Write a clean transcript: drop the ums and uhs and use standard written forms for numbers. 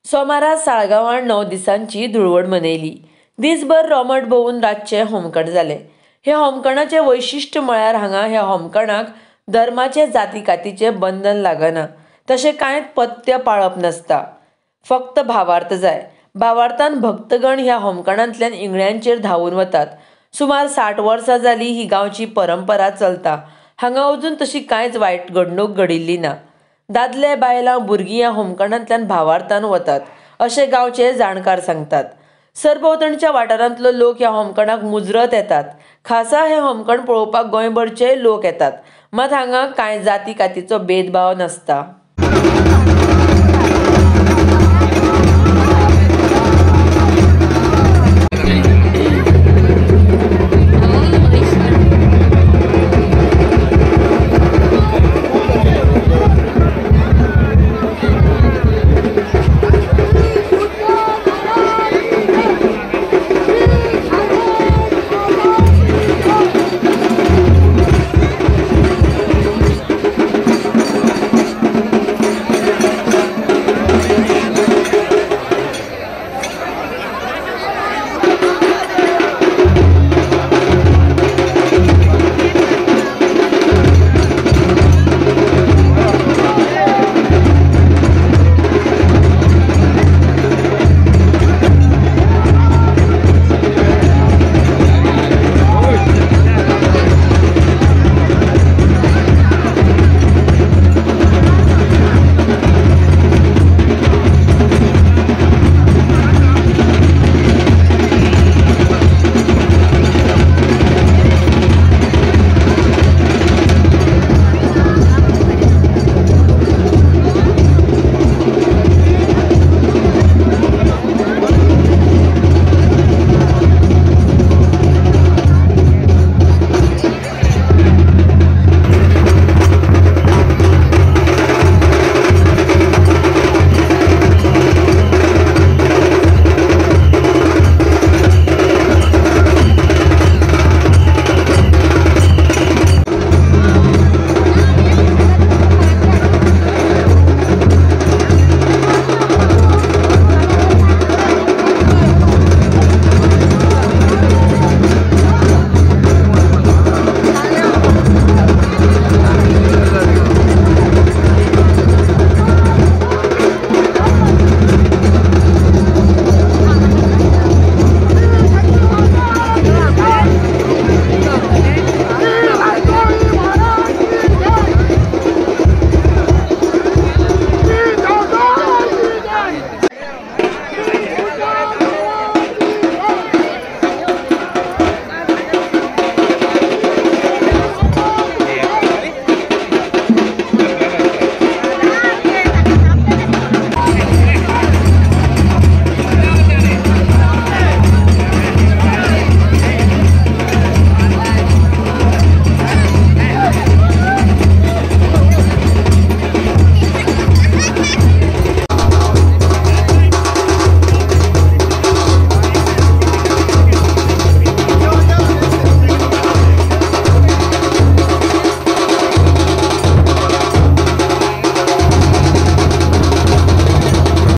सोमारा साळगांवां 9 दिसांची धुळवड मनयली. दीसभर रोमट भोंवून रातचें होमखण जालें. हे होमखणाचें वैशिश्ट म्हळ्यार हांगा ह्या होमखणाक धर्माचें जाती कातीचें बंधन लागना. तशें कांयच पथ्य पाळप नासता. फक्त भावार्थ जाय. भावार्थान भक्तगण ह्या होमखणांतल्यान इंगळ्यांचेर धांवून वतात. सुमार 60 वर्सां जालीं ही गांवची परंपरा चलता. हांगा अजून तशी कांयच वायट घडणूक घडिल्ली ना. दादले, बायलां, भुरगीं ह्या होमखणांतल्यान भावार्थान वतात अशें गांवचे जाणकार सांगतात. सरभोंवतणच्या वाठारांतलो लोक ह्या होमखणाक मुजरत येतात. खासा हें होमखण पळोवपाक गोंयभरचेय लोक येतात. मात हांगा कांय जाती कातीचो भेदभाव नासता.